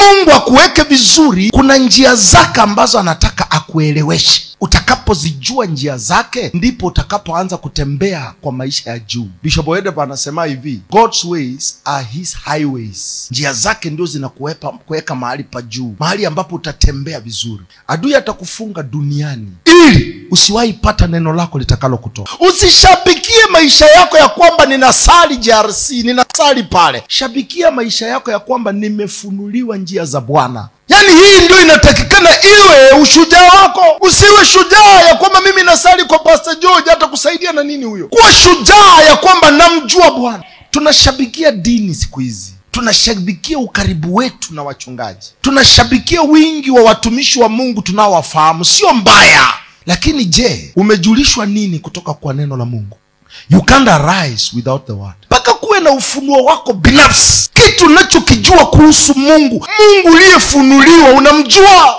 Mungu akuweke vizuri, kuna njia zake ambazo anataka akueleweshe. Utakapozijua njia zake, ndipo utakapoanza kutembea kwa maisha ya juu. Bishop Oyedepo anasema hivi, God's ways are his highways. Njia zake ndio zinakuweka mahali pa juu, mahali ambapo utatembea vizuri. Adui atakufunga duniani ili usiwahi pata neno lako litakalo kutoka. Usishabikie maisha yako ya kwamba ninasali JRC, ninasali pale. Shabikia maisha yako ya kwamba nimefunuliwa njia za Bwana. Yaani hii ndio inatakikana iwe ushujaa wako. Usiwe shujaa ya kwamba mimi nasali kwa Pastor George, atakusaidia na nini huyo? Kuwa shujaa ya kwamba namjua Bwana. Tunashabikia dini siku hizi. Tunashabikia ukaribu wetu na wachungaji. Tunashabikia wingi wa watumishi wa Mungu tunaowafahamu. Sio mbaya. Lakini je, umejulishwa nini kutoka kwa neno la Mungu? You can't arise without the word. Mpaka kuwe na ufunuo wako binafsi. Kitu unachokijua kuhusu Mungu, Mungu uliyefunuliwa unamjua.